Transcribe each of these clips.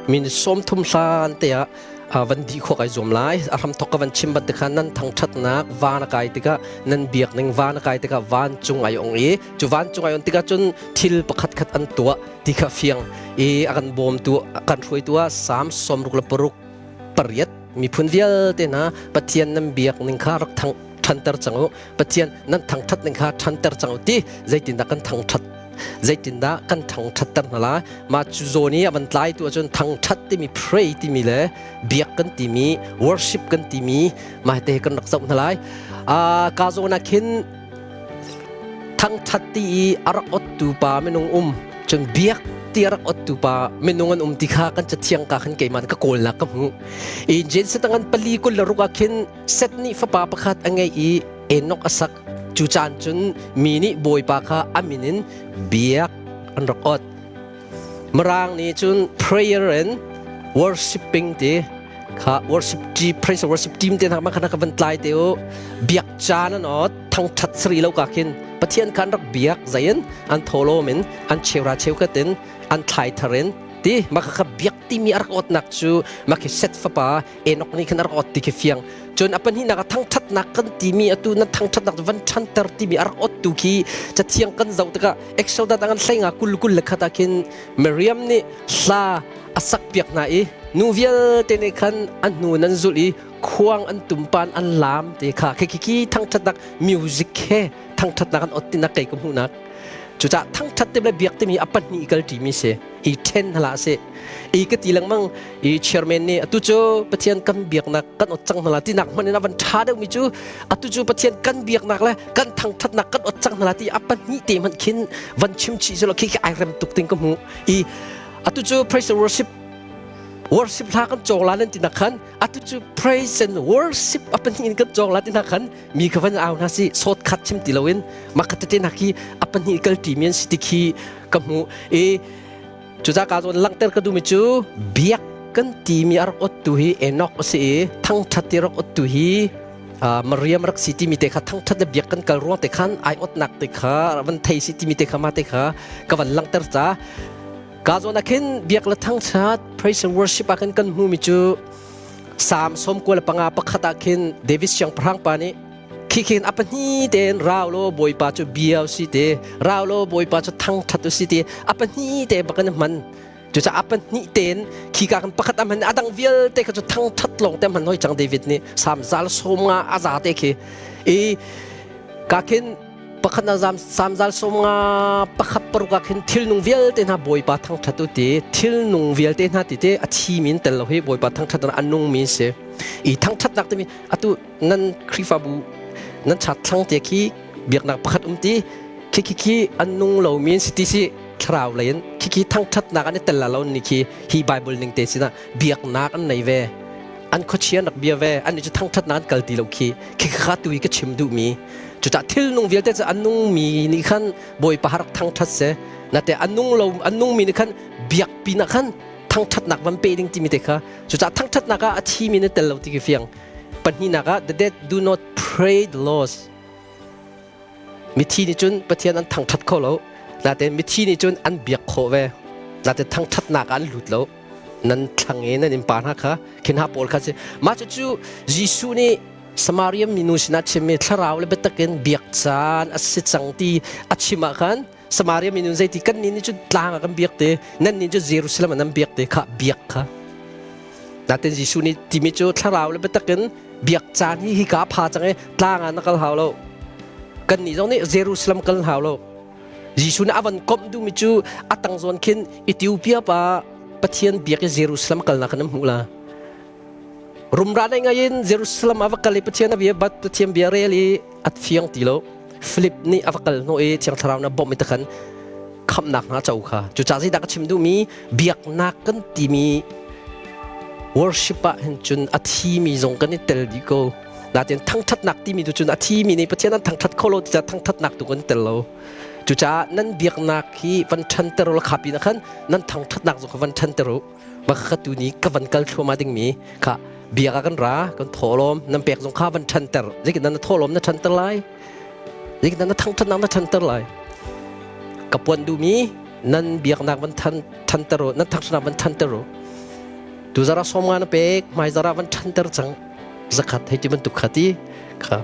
Min 30 hlan te ah van dih khawh kai zuam lai. A hramthok ka van chim bantuk khan nan thangṭhatnak van a kai tikah, nan biak ning van a kai tikah vancung ai ong i cu vancung ai on tikah cun thil pakhat khat an tuah ti kha fiang i a kan bawmtu, a kan hruaitu ah Salm 66:8, "Miphun vialte hna, Pathian nan biak ning kha rak thang ṭhanter cang u, Pathian nan thangṭhat ning kha ṭhanter cang u," ti. Zeitindah kan thangṭhat, zeitindah kan thangṭhatter hna lai? Mah cu zawn i a van tlaitu ahcun thangṭhat timi pray timi le biak kan timi worship kan timi mah te kan rak zoh hna lai. Ka zawn ah khin thangṭhat ti i a rak ottu pa minung um cun biak ti a rak ottu pa minung an um ti kha kan cathiang ka khan keimah ka kawlnak ka hmuh i Genesis tangan 4:26 ah khin Seth nih fapa pakhat a ngei i Enoch a sak. Cu caan cun mi nih Bawipa kha a min in biak an rak ot. Mirang nih cun prayer and worshiping ti kha, worship team, praise and worship team te hna ma kha ka van tlai te u. Biak caan an ot, thangthat sri lo ka khin Pathian khan rak biak zain an tholom in, an cheura cheukat in, an thlai thar in ti ma kha biak timi a rak otnak cu ma khi Set fapa Enoch nih khan a rak ot ti khi fiang. Cun a pahnihnak ah thangṭhatnak kan timi, atu nan thangṭhatnak van ṭhanter timi a rak ottu khi cathiang kan zoh tikah Exodus ah kan hleinga 21 ah khin Miriam nih hla a sakpiak hna i nu vialte nih khan an hnu nan zulh i khuang an tumpan an laam te kha khi khi thangṭhatnak music he thangṭhatnak an ot tinak kei ka hmuhnak. Cucaah thangṭhat tim le biak timi a pahnih kal ṭimi si i ṭhen hna hlah sih. I ka ti lengmang i chairman nih atu cu Pathian kan biaknak kan ot cang hna la tinak hmanh in a van ṭha deuhmi cu atu cu Pathian kan biaknak le kan thangṭhatnak kan ot cang hna la ti a pahnih te hmanh khin van chim chih cu khi khi ai rem tuk ting ka hmu i atu cu praise and worship, worship hla kan cawng la nan ti nak khan atu cu praise and worship a pahnih in kan cawng la ti nak khan mi kha van au hna si sawt khat chim ti loin makhat tete nak hi a pahnih kal ṭi mi an si ti khi ka hmu i cucaah ka zawn langhter ka duhmi cu biak kan timi a rak ottu hi Enoch a si i thangṭhat i rak ottu hi Mariam rak si timi te kha, thangṭhat le biak kan kal ruang te khan ai otnak te kha van thei si timi te kha ma te kha ka van langhter ca. Ka zawn ah khin biak le thangṭhat, praise and worship ah khin kan hmumi cu Salm 95:1 ah khin David siangpahrang pa nih khi khin a pahnih tein "Rau law Bawipa cu bia si," te, "Rau law Bawipa cu thangṭhat u si," ti a pahnih te bak in hman. Cucaah a pahnih tein khi ka kan pakhat a hman, a dang vialte kha cu thangṭhat lawng te hman hoi cang. David nih Salm 150 a za te khi i ka khin pakhat na zam Salm 151:6 ah khin "Thil nung vialte hna, Bawipa thangṭhat u," ti. Thil nung vialte hna ti te, a thi min tel lo hi. Bawipa thangṭhat a nung mi si i thangṭhatnak timi atu nan Khrihfabu nan chat thlang te khi biaknak pakhat um ti khi khi khi an nung lo mi si ti si thlarau lei in khi khi thangṭhatnak an i tel la lo ni khi hi Bible ning te sinah biaknak an nei ve, an khuachia nak bia ve, an cu thangṭhatnak an kal ti lo khi khi kha tu i ka chim duh mi. Cucah thil nung vialte cu an nung mi nih khan Bawipa rak thangṭhat se nate an nung lo, an nung mi nih khan biak pinah khan thangṭhatnak van pe ding timi te kha. Cucah thangṭhatnak ah a thi mi na tel lo ti khi fiang. Pahnihnak ah, the dead do not pray the Lord. Mithi nih cun Pathian an thangṭhat kho lo natein mithi nih cun an biak khawh ve natein thangṭhatnak ah an lut lo. Nan thlang i nan innpa hna kha khin ha pawl kha si. Mah cucu Jesuh nih Samaria minu sinah chimmi thlarau le biatak in biak caan a si cang ti a chim ah khan Samaria minu zeiti kan nih nih cun tlang ah kan biak te, nan nih cu Jerusalem ah nan biak te kha biak kha. Natin Jesuh nih timi cu thlarau le biatak in biak caan hi hika pha cang i tlang ah na kal hau lo, kan nih zong nih Jerusalem kal hau lo. Jesuh nih a van komh duhmi cu a tang zawn khin Ethiopia pa Pathian biak i Jerusalem kalnak kan hmuh la. Rumra nei ngai in Jerusalem a va kal i Pathian a bia bat Pathian bia rel i a fiang ti lo. Philip nih a va kal hnawh i Thiang Thlarau na bawmh i takhan khamhnak hna co kha. Cucaah zeidah ka chim duhmi, biaknak kan timi worship ah hin cun a thimi zong kan i tel dih ko. Natin thangṭhatnak timi tu cun a thimi nih Pathian an thangṭhat kho lo tiah thangṭhatnak tu kan tel lo. Cucaah nan biaknak hi van ṭhanter u la kha pin ah khan nan thangṭhatnak zong kha van ṭhanter u. Maka tu ni ka van kal thluahmah dingmi kha biak ah kan ra, kan thawhlawm nan pek zong kha van ṭhanter. Zeitin na thawhlawm na ṭhanter lai? Zeitin na thangṭhatnak na ṭhanter lai? Ka puan duhmi nan biaknak van ṭhanter u, nan thangṭhatnak van ṭhanter u. Tu zara som nga na pek, hmai zara van ṭhanter cang. Zakhat hei ti bantuk kha ti kha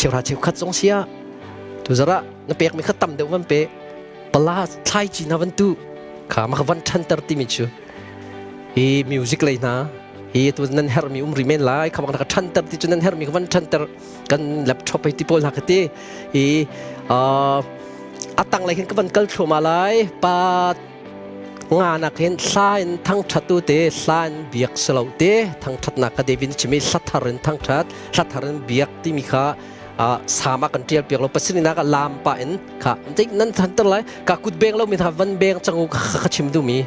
cheuhra cheukhat zong sia. Tu zara na pek mi kha tam deuh van pe. Pala thlai ci na van tu kha ma kha van ṭhanter timi cu. Hi music lei hna hi tu nan hermi um ri men lai kha bang ka ṭhanter ti cu nan hermi ka van ṭhanter kan laptop hei ti pawl hna ka ti i a tanglei khin ka van kal thluahmah lai pa nga nak hin hla in thangṭhattu te hla in biak si lo te thangṭhatnak ka David chimi hla thar in thangṭhat hla thar in biak timi kha sama kan ṭial piak lo pasininak ah lam pa in kha nan thanter lai ka kut beng lo mi hna van beng changu ka chim duhmi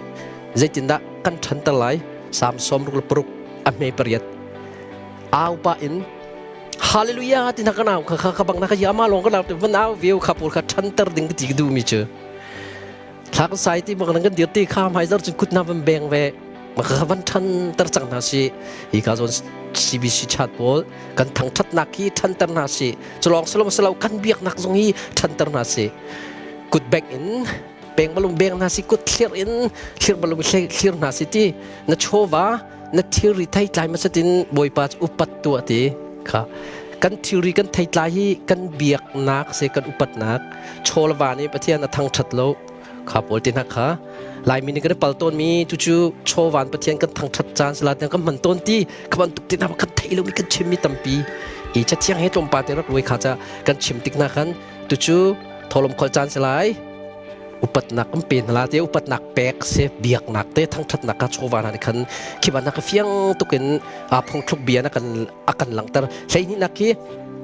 zeitindah kan ṭhanter lai Sam 66 a hme pariat au pa in Hallelujah ti na ka nau kha kha bang na ka yama long ka nau te van au view kha pawl kha ṭhanter ding ka ti ka duhmi cu thla kan sai ti bang kan dir ti kha hmai zar cun kut na van beng ve ma kha van ṭhanter cang hna si hi ka zawn CBC chat pawl kan thangṭhatnak hi ṭhanter hna si culong silo silo kan biaknak zong hi ṭhanter hna si kut beng in peng balung beng hna si kut thlir in thlir balung thlir hna si ti na chawva na thilri theitlai hmasatin Bawipa cu upat tuah ti kha kan thilri kan theitlai hi kan biaknak se kan upatnak chawlva nih Pathian a thangṭhat lo kha pawl te hna kha Laimi nih kan i pal tawnmi cucu chawvan Pathian kan thangṭhat caan sila kan hman tawn ti kha bantuk te hna kan theih lomi kan chimmi tampi i cathiang he tlawmpal te rak ruai kha ca kan chim tik hna khan tucu tholom khol caan si lai upatnak kan pe hna la te upatnak pek se biaknak te thangthatnak ka chawva hna nih khan khi bannak fiang tukin a phungthluk bia na kan a kan langhter hleihnih khi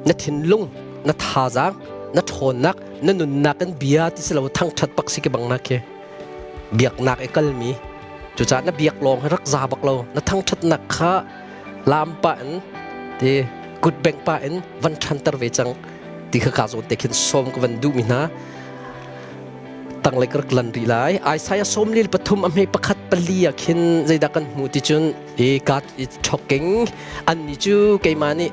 na thinlung na thazaang na ṭhawnnak na nunnak in bia ti si lo thangthat bak si ke bang na khi biaknak i kalmi cucaah na biak lawng hi rak za bak lo na thangthatnak kha lam pa in ti kut beng pa in van ṭhanter ve cang ti kha ka zawn te khin sawm ka van duhmi hna tanglei ka rak lan rih lai Isaiah 43 a hme pakhat pali ah khin zeidah kan hmuh ti cun i God is talking annih cu keimah nih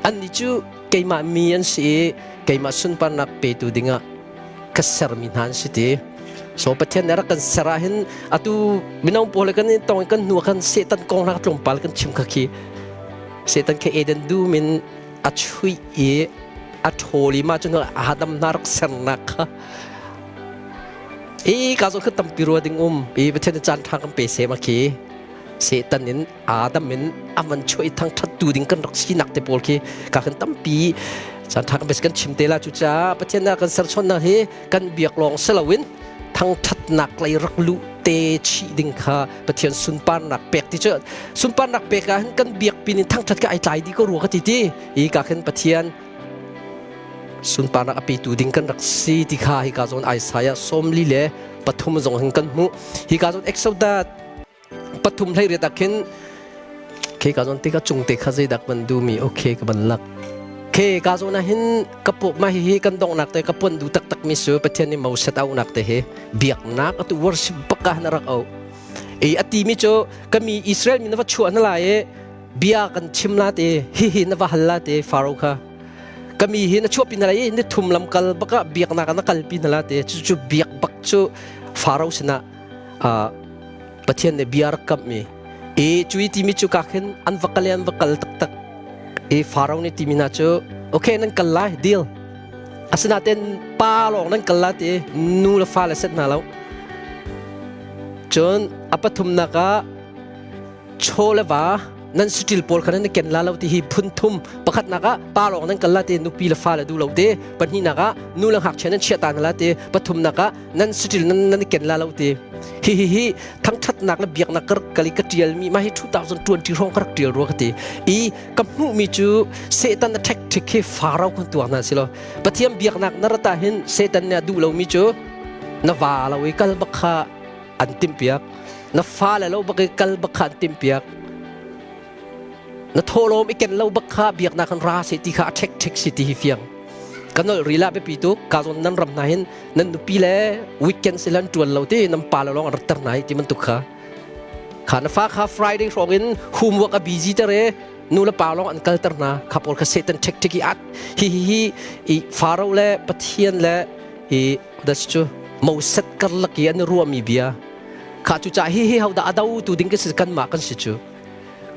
annih cu keimah mi an si i keimah sunparnak petu dingah ka sermi hna an si ti so Pathian nih rak kan ser ah hin atu mino pawl kan in tong kan hnu kan Satan kong hna tlawmpal kan chim kha khi Satan kha Eden dum in a chuih i a ṭhawl i mah cu Adam hna rak sernak kha i ka zawn kha tampi rua ding um i Pathian nih caan ṭha kan pe sem a khi Satan in Adam in a man chuah i thangṭhat tu ding kan rak sinak te pawl khi ka kan tampi caan ṭha kan pe kan chim te la cucaah Pathian nih kan serchonnak hi kan biak lawng si loin thangṭhatnak lei rak luh te chih ding kha Pathian sunparnak pek ti cu sunparnak pek ah hin kan biak pin in thangṭhat ka ai tlai di ko rua ka ti ti hi ka khin Pathian sunparnak a petu ding kan rak si ti kha hi ka zawn Isaiah 43 zong hin kan hmuh hi ka zawn Exodus pathum hlei riat ah khin ke ka zawn te ka cung te kha zeidak ban du mi okay ka ban lak ke ka zawn ah hin ka puk ma hi hi kan donghnak te ka pon du taktak mi su Pathian nih Moses aunak te hi biaknak atu worship baka na rak au i ati mi cu kami Israel mi na va chuah na lai i bia kan chim la te hi hi na va hal la te Pharaoh kha kami hi na chuahpi na lai i ni thum lam kal baka biaknak na kalpi na la te cu cu biak bak cu Pharaoh sinah Pathian nih bia rak kamhmi i cui timi cu ka khin an va kal i an va kal taktak i Pharaoh nih timi hna cu okay nan kal lai deal asinain pa lawng nan kal la ti nu le fa le set hna lo cun a pathumnak ah chaw le va nan saṭil pawl kha nan ken la lo ti hi phun thum pakhatnak ah pa lawng nan kal la ti nupi le fa le duh lo ti pahnihnak ah nu le ngakchia nan chiah ta hna la ti pathumnak ah nan saṭil nan nan ken la lo ti hi hi hi thangṭhatnak le biaknak ka rak kal i ka ṭialmi mah hi 2020 hrawng ka rak ṭial rua ka ti i ka hmuhmi cu Satan a ṭhekṭhek hi Pharaoh kan tuak hna si lo Pathian biaknak na rat ah hin Satan nih a duh lomi cu na va lo i kal bak kha an timhpiak na fale lo bak i kal bak kha an timhpiak na thawhlawm i ken lo bak kha biaknak kan ra se ti kha a ṭhek ṭhek si ti hi fiang ka nolh rila biapi tuk ka zawn nan ram hna hin nan nupi le weekend si lan ṭuan lo ti nan pa le lawng an ratter hna hi ti bantuk kha kha na fa kha Friday hrawng in homework a busy ter e nu le pa lawng an kalter hna kha pawl kha Satan ṭhek ṭhek i at hi hi hi i Pharaoh le Pathian le i das cu Moses karlak i an ruahmi bia. Kha cu ca hi hi ho dah a do tu ding ka si kanmah kan si cu.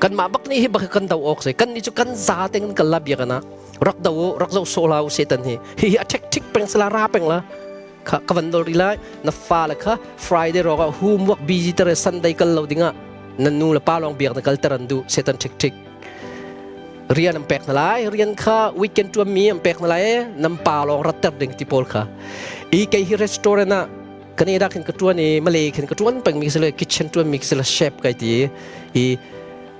Kanmah bak nih hi bak kan do awk si. Kan nih cu kan za te kan kal la biak ana. Rak do u, rak zoh sawh la u Satan hi. Hi hi a ṭhek ṭhik peng sala ra peng la. Kha ka van dol ri lai. Na fa le kha Friday rawk ah homework busy tere Sunday kal lo dingah na nu le pa lawng biak na kal ter an duh Satan ṭhik ṭhik. Rian an pek hna lai. Rian kha weekend ṭuan mi an pek hna lai. Nan pa lawng rat ter ding ti pawl kha. I kei hi restaurant ah Canada khin ka ṭuan i Malay khin ka ṭuan pengmi si le kitchen ṭuanmi si le chef kai ti i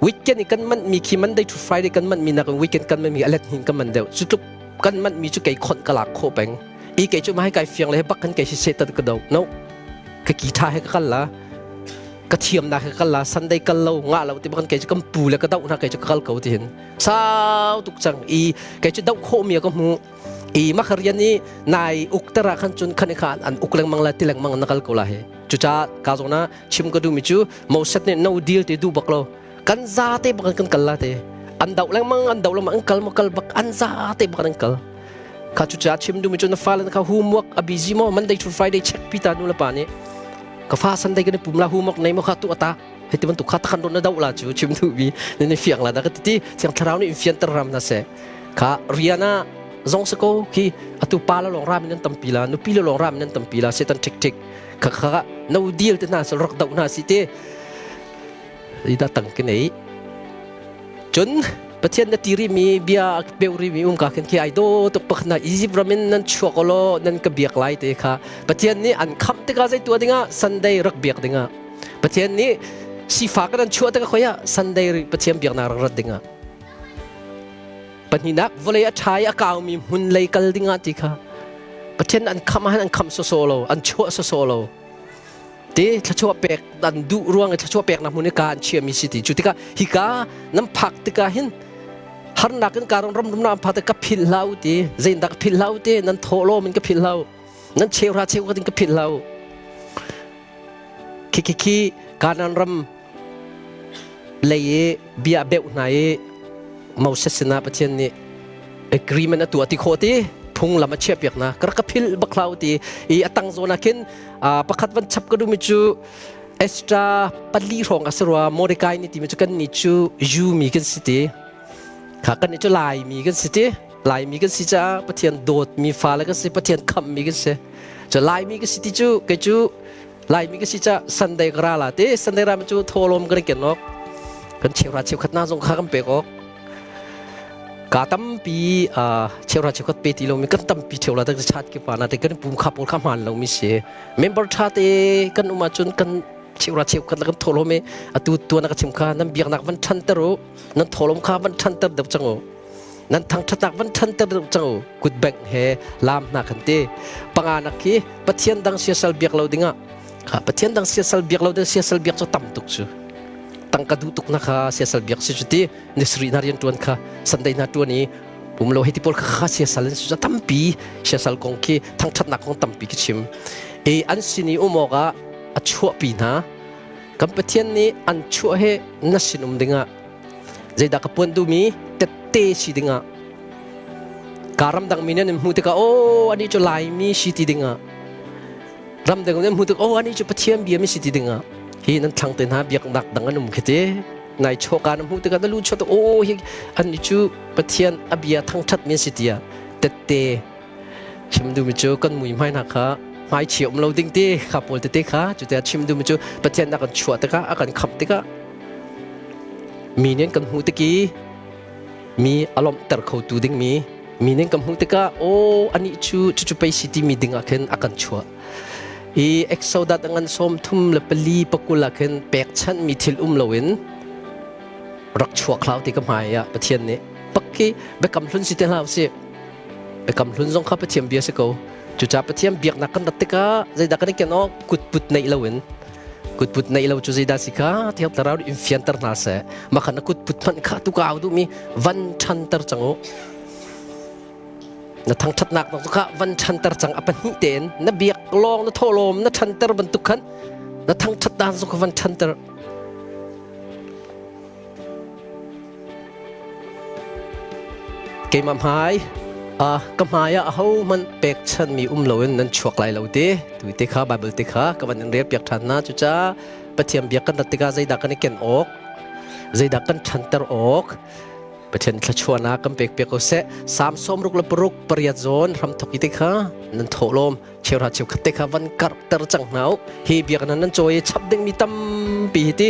weekend i kan manh mi khi Monday to Friday kan manh mi nakin weekend kan manh mi a let hin kan man deuh cu tluk kan manh mi cu kei khonh ka lak khawh peng i kei cu mai kai fiang le bak kan kei si se tat ka do no ka ki tha he ka kal la ka thiam na he ka kal la Sunday kal lo nga lo ti bak kei cu kan pu le ka do na kei cu ka kal ko ti hin sau tuk cang i kei cu do khawh mi ka hmu I mah rian i nai uk ter ah khan cun khan kha an uk lengmang la ti lengmang na kal ko la hi. Cucaah ka zong na chim ka duhmi cu Moses nih no deal ti duh bak lo. Kan za te bak kan kal la te. An doh lengmang an doh lengmang an kal ma kal bak an za te bak an kal. Kha cucaah chim duhmi cu na fale kha homework a busy mo Monday to Friday check pi ta nu le pa nih ka fa Sunday kan i pum la homework nei mo kha tu ata hei ti bantuk kha takhan ron na doh la cu chim duhmi ne fiang la da ka ti ti thiang thlarau nih in fianter ram na seh. Kha rian ah zong si ko khi atu pa la lawng ram in an tampi la nupi la lawng ram in an tampi la setan ṭhik ṭhik kha kha no deal te hna sal rak doh hna si te ida tang ke nei cun Pathian na tiri mi bia beuri mi um ka khin khi ai do tuk pakhat na Egypt ram in nan chuak lo nan ka biak lai te kha Pathian nih an khamh tikah zei tuah dingah Sunday rak biak dingah Pathian nih sifak nan chuah tikah khoia Sunday Pathian biaknak rak rat dingah Pahnihnak, vawlei a ṭha i a kaumi hmun lei kal dingah ti kha Pathian an khamh ahhin an khamh sawsawh lo, an chuah sawsawh lo. Ti thluachuah pek an duh ruang i thluachuah peknak hmun i ka an chiahmi si ti. Cu tikah hika nan phak tikah hin harnak in ka ram ram an phak tikah ka philh hlah u ti. Zeidah ka philh hlah u ti, nan thawhlawm in ka philh hlah u. Nan cheuhra cheukhat in ka philh hlah u. Khi khi khi Kanaan ram lei i bia a beuh hna i Moses sinah Pathian nih agreement a tuah ti khawh ti phunglam a chiahpiak hna ka rak ka philh bak hlah u ti i a tang zawn ah khin pakhat van chap ka duhmi cu Esther pali hrawng a si rua Mordecai nih timi cu kan nih cu Jew mi kan si ti kha kan nih cu Laimi kan si ti Laimi kan si caah Pathian dawtmi fale kan si Pathian khamhmi kan si cu Laimi kan si ti cu kei cu Laimi ka si ca Sunday ka ra la te Sunday ram cu tholom kan ken ok kan cheuhra cheukhat na zong kha kan pek ok ka tampi cheuhra cheukhat pe ti lomi kan tampi theu la tak chat ki pa na te kan pum kha pawl kha hman lomi si member tha te kan um ahcun kan cheuhra cheukhat la kan tholom i atu tuan ka chim kha nan biaknak van than ter u nan tholom kha van than ter deuh cang u Nan thangṭhatnak van ṭhanter deuh cang u. Kutbengh he laam hna khan ti. Panganak khi Pathian dang siasal biak lo dingah kha Pathian dang siasal biak lo ding siasal biak cu tam tuk cu. Tangka duh tuk na kha siasal biak si cu ti ni sarih hna rian ṭuan kha Sunday hna ṭuan i pum lo hei ti pawl kha kha siasal in cu tampi siasal kong khi thangṭhatnak kong tampi khi chim. I an sin i um awkah a chuahpi hna. Kan Pathian nih an chuah he na sin um dingah Zeidah ka puan duhmi tette si dingah ka ramdang mi nih an hmuh tikah aw anih cu Laimi si ti dingah ramdang nih an hmuh tikah aw anih cu Pathian bia mi si ti dingah hi nan thlang te hna biaknak dang an um khi ti nai chawka na hmuh tikah na lu chuah aw hi anih cu Pathian a bia thangthat mi si tiah tette chim duhmi cu kan mui hmai hna kha hmaichia um lo ding ti kha pawl tete kha cuti chim duhmi cu Pathian a kan chuah tikah a kan khamh tikah mi nih an kan hmuh tik i mi a lawmhter khotu dingmi mi nih an kan hmuh tikah aw anih cu cucu pei si timi ding ah khin a kan chuah i Exodus a ngan 34 pakul ah khin pekchanhmi thil um loin rak chuak hlah ti ka hmai ah Pathian nih pak khi biakam hlun si te hlah usih Biakam hlun zong kha Pathian bia si ko. Cucaah Pathian biaknak kan rat tikah zeidah kan i ken awk kutput neih loin kutput neih lo cu zeidah si kha Thiang Thlarau nih in fianter hna seh. Mah kha na kutput hmanh kha tu ka au duhmi van ṭhanter cang u. Na thangṭhatnak nak kha van ṭhanter cang a pahnih tein na biak lawng na thawhlawm na ṭhanter bantuk khan na thangṭhat dan zong kha van ṭhanter. Keimah hmai ka hmai ah ahohmanh pekchanhmi um loin nan chuak lai lo ti. Tui te kha Baibal te kha ka van in rel piak ṭhan hna. Cucaah Pathian biak kan rat tikah zeidah kan i ken awk, zeidah kan ṭhanter awk, Pathian thluachuahnak kan pek piak ko seh. Salm 66 pariat zawn hramthok i te kha nan thawhlawm cheuhra cheukhat te kha van karhter cang hna u. Hi biakinn nan cawi chap dingmi tampi hi ti.